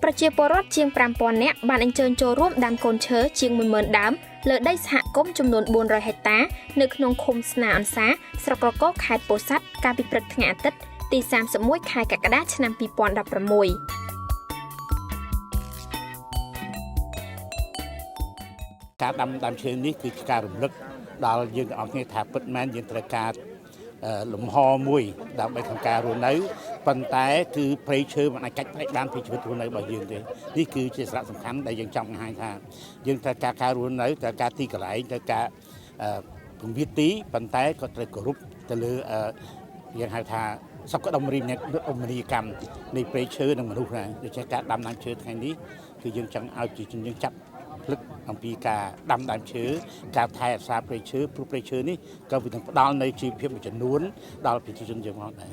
ប្រជាពលរដ្ឋជាង5000នាក់បានអញ្ជើញចូលរួមដាំកូនឈើជាង10000ដើមលើដីសហគមន៍ចំនួន400ហិកតានៅក្នុងឃុំស្នាអន្សាស្រុកក្រគរខេត្តពោធិ៍សាត់កាលពីព្រឹកថ្ងៃអាទិត្យទី31ខែកក្កដាឆ្នាំ2016ការដាំដើមឈើនេះគឺជាការរំលឹកដល់យើងទាំងអស់គ្នាថាពិតមែនយើងត្រូវការលំហមួយដើម្បីក្នុងការរស់នៅ ប៉ុន្តែគឺព្រៃឈើមិនអាចកាច់ផ្ដាច់បានពីជីវិតរស់នៅរបស់យើងទេនេះគឺជាសារៈសំខាន់ដែលយើងចង់បង្ហាញថាយើងត្រូវការការរស់នៅត្រូវការទីកន្លែងត្រូវការពង្វាទីប៉ុន្តែក៏ត្រូវគោរពទៅលើយើងហៅថាសុខដុមរីមនីយកម្មនៃព្រៃឈើនិងមនុស្សដែរដូច្នេះការដាំដើមឈើថ្ងៃនេះគឺយើងចង់ឲ្យប្រជាជនយើងចាប់ភ្លឹកអំពីការដាំដើមឈើការថែរក្សាព្រៃឈើព្រោះព្រៃឈើនេះក៏វានឹងផ្ដល់នូវជីវភាពមួយចំនួនដល់ប្រជាជនយើងផងដែរ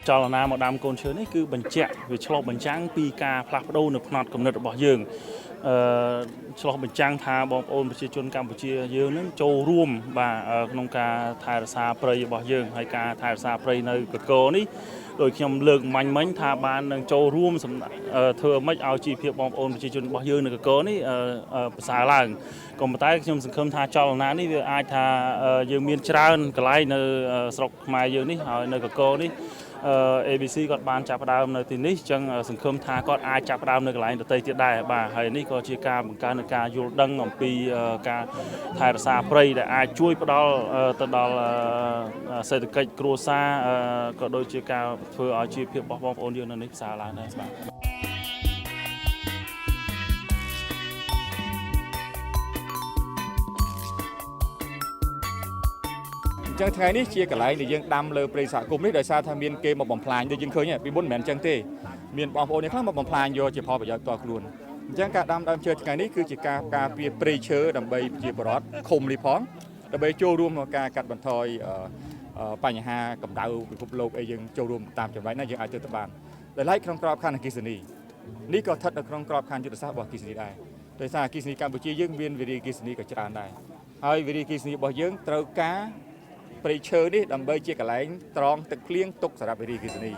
ចលនាមកដាំកូនឈើនេះគឺបញ្ជាក់វាឆ្លុះបញ្ចាំងពីការផ្លាស់ប្ដូរនៅផ្នត់គំនិតរបស់យើងឆ្លុះបញ្ចាំងថាបងប្អូនប្រជាជនកម្ពុជាយើងនឹងចូលរួមបាទក្នុងការថែរក្សាព្រៃរបស់យើងហើយការថែរក្សាព្រៃនៅកកនេះដោយខ្ញុំលើកមាញ់មិញថាបាននឹងចូលរួមធ្វើម៉េចឲ្យជីវភាពបងប្អូនប្រជាជនរបស់យើងនៅកកនេះប្រសើរឡើងក៏ប៉ុន្តែខ្ញុំសង្ឃឹមថាចលនានេះវាអាចថាយើងមានច្រើនកន្លែងនៅស្រុកខ្មែរយើងនេះហើយនៅកកនេះABC គាត់បានចាប់ផ្ដើមនៅទីនេះអញ្ចឹងសង្ឃឹមថាគាត់អាចចាប់ផ្ដើមនៅកន្លែងដទៃទៀតដែរបាទហើយនេះក៏ជាការបង្កើននូវការយល់ដឹងអំពីការថែរក្សាព្រៃដែលអាចជួយផ្ដល់ទៅដល់សេដ្ឋកិច្ចគ្រួសារក៏ដូចជាការធ្វើឲ្យជីវភាពរបស់បងប្អូនយើងនៅនេះប្រសើរឡើងដែរបាទអញ្ចឹងថ្ងៃនេះជាកន្លែងដែលយើងដាំលើព្រៃសហគមន៍នេះដោយសារថាមានគេមកបំផ្លាញដូចយើងឃើញពីមុនមិនមែនអញ្ចឹងទេមានបងប្អូនខ្លះមកបំផ្លាញយកជាផលប្រយោជន៍ផ្ទាល់ខ្លួនអញ្ចឹងការដាំដើមឈើថ្ងៃនេះគឺជាការការពារព្រៃឈើដើម្បីប្រជាពលរដ្ឋឃុំនេះផងដើម្បីចូលរួមក្នុងការកាត់បន្ថយបញ្ហាកម្ដៅពិភពលោកអីយើងចូលរួមតាមចំណែកណាយើងអាចទៅបានដោយឡែកក្នុងក្របខ័ណ្ឌអគ្គិសនីនេះក៏ស្ថិតនៅក្នុងក្របខ័ណ្ឌយុទ្ធសាស្ត្ររបស់អគ្គិសនីដែរដោយសារអគ្គិសនីកម្ពុជាយើងមានវិរិយអគ្គិសនីក៏ច្រើនដែរហើយវិរិយអគ្គិសនីរបស់យើងត្រូវការព្រៃឈើនេះដើម្បីជាកន្លែងត្រង់ទឹកភ្លៀងទុកសម្រាប់វិរិយអគ្គិសនី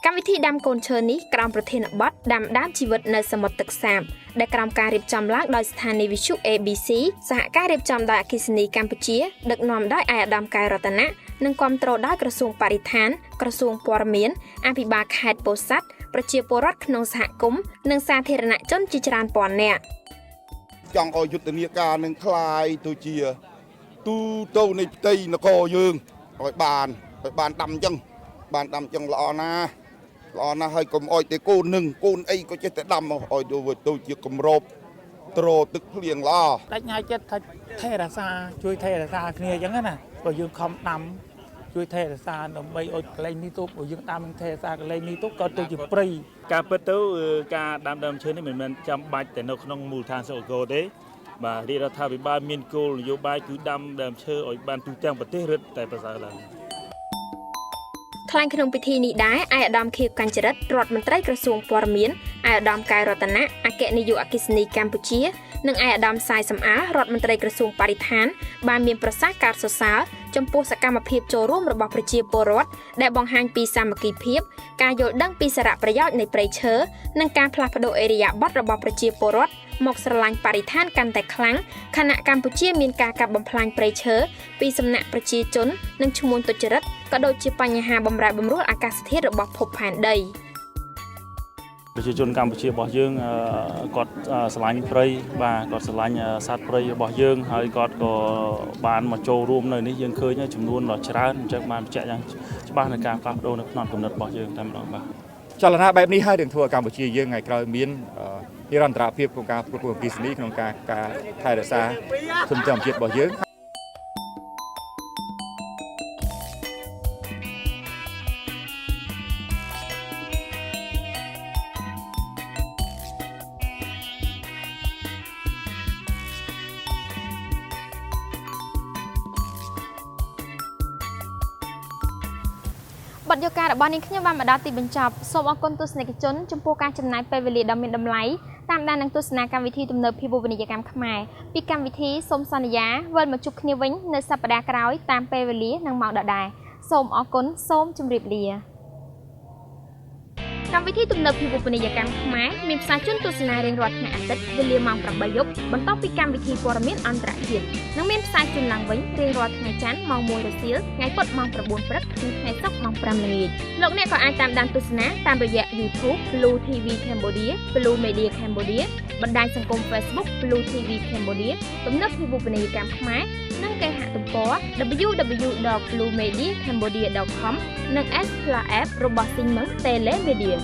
កម្មវិធីដាំកូនឈើនេះក្រោមប្រធានបទដាំដើមជីវិតនៅសមុទ្រទឹកសាបដែលក្រោមការរៀបចំឡើងដោយស្ថានីយ៍វិទ្យុ ABC សហការរៀបចំដោយអគ្គិសនីកម្ពុជាដឹកនាំដោយឯកឧត្តមកែវរតនៈនិងគាំទ្រដោយក្រសួងបរិស្ថានក្រសួងព័ត៌មានអភិបាលខេត្តពោធិ៍សាត់ប្រជាពលរដ្ឋក្នុងសហគមន៍និងសាធារណជនជាច្រើនពាន់នាក់ចង់ឲ្យយុទ្ធនាការនឹងคล้ายទៅជាទូទៅនៃផ្ទៃនគរយើងឲ្យបានដាំអញ្ចឹងបានដាំអញ្ចឹងល្អណាស់ល្អណាស់ហើយកុំអោយតែកូននឹងកូនអីក៏ចេះតែដាំមកឲ្យទៅជាគម្របទ្រទឹកភ្លៀងល្អដាច់ញ៉ាយចិត្តថាថែរក្សាជួយថែរក្សាគ្នាអញ្ចឹងណាបើយើងខំដាំជួយថែរក្សាដើម្បីឲ្យកន្លែងនេះទុកបើយើងដាំថែរក្សាកន្លែងនេះទុកក៏ទៅជាព្រៃការពិតទៅការដាំដើមឈើនេះមិនមែនចាំបាច់តែនៅក្នុងមូលដ្ឋានស្រុកកោទេបាទរាជរដ្ឋាភិបាលមានគោលនយោបាយគឺដាំដើមឈើឲ្យបានទូទាំងប្រទេសរឹតតែប្រសើរឡើងថ្លែងក្នុងពិធីនេះដែរឯកឧត្តមខៀវកញ្ចរិទ្ធរដ្ឋមន្ត្រីក្រសួងព័ត៌មានឯកឧត្តមកែវរតនៈអគ្គនាយកអគ្គិសនីកម្ពុជានិងឯកឧត្តមសាយសំអាលរដ្ឋមន្ត្រីក្រសួងបរិស្ថានបានមានប្រសាសន៍កោតសរសើរចំពោះសកម្មភាពចូលរួមរបស់ប្រជាពលរដ្ឋដែលបង្ហាញពីសាមគ្គីភាពការយល់ដឹងពីសារៈប្រយោជន៍នៃព្រៃឈើនិងការផ្លាស់ប្ដូរឥរិយាបថរបស់ប្រជាពលរដ្ឋមកស្រឡាញ់បរិស្ថានកាន់តែខ្លាំងខណៈកម្ពុជាមានការកាប់បំផ្លាញព្រៃឈើពីសំណាក់ប្រជាជននិងឈ្មួញទុច្ចរិតក៏ដូចជាបញ្ហាបំរែបំរួលអាកាសធាតុរបស់ភពផែនដីប្រជាជនកម្ពុជារបស់យើងគាត់ស្រឡាញ់ព្រៃបាទគាត់ស្រឡាញ់សត្វព្រៃរបស់យើងហើយគាត់ក៏បានមកចូលរួមនៅនេះយើងឃើញចំនួនដ៏ច្រើនអញ្ចឹងបានបញ្ជាក់យ៉ាងច្បាស់ในការផ្លាស់ប្ដូរនៅផ្នត់គំនិតរបស់យើងតែម្ដងបាទចលនាបែបនេះហើយនឹងធ្វើឲ្យកម្ពុជាយើងថ្ងៃក្រោយមាននិរន្តរភាពក្នុងការផ្គត់ផ្គង់អគ្គិសនីក្នុងការថែរក្សាធនធានធម្មជាតិរបស់យើង បទយកការរបស់នាងខ្ញុំបានមកដល់ទីបញ្ចប់សូមអរគុណទស្សនិកជនចំពោះការចំណាយពេលវេលាដ៏មានតម្លៃតាមដាននិងទស្សនាកម្មវិធីទំនើបភាវូបនីយកម្មខ្មែរពីកម្មវិធីសូមសន្យាវិលមកជួបគ្នាវិញនៅសប្តាហ៍ក្រោយតាមពេលវេលានិងម៉ោងដដែលសូមអរគុណសូមជម្រាបលា កម្មវិធីទំនើបភាវូបនីយកម្មខ្មែរមានផ្សាយជូនទស្សនារៀងរាល់ថ្ងៃអាទិត្យវេលាម៉ោង8យប់បន្ទាប់ពីកម្មវិធីព័ត៌មានអន្តរជាតិនិងមានផ្សាយជូនឡើងវិញរៀងរាល់ថ្ងៃច័ន្ទម៉ោង1រសៀលថ្ងៃពុធម៉ោង9ព្រឹកនិងថ្ងៃសុក្រម៉ោង5ល្ងាចលោកអ្នកក៏អាចតាមដានទស្សនាតាមរយៈ YouTube Blue TV Cambodia Blue Media Cambodia បណ្ដាញសង្គម Facebook Blue TV Cambodia ទំនើបភាវូបនីយកម្មខ្មែរនិងគេហទំព័រ www.bluemediacambodia.com និង S Plus App របស់ Sinmeng Telemedia។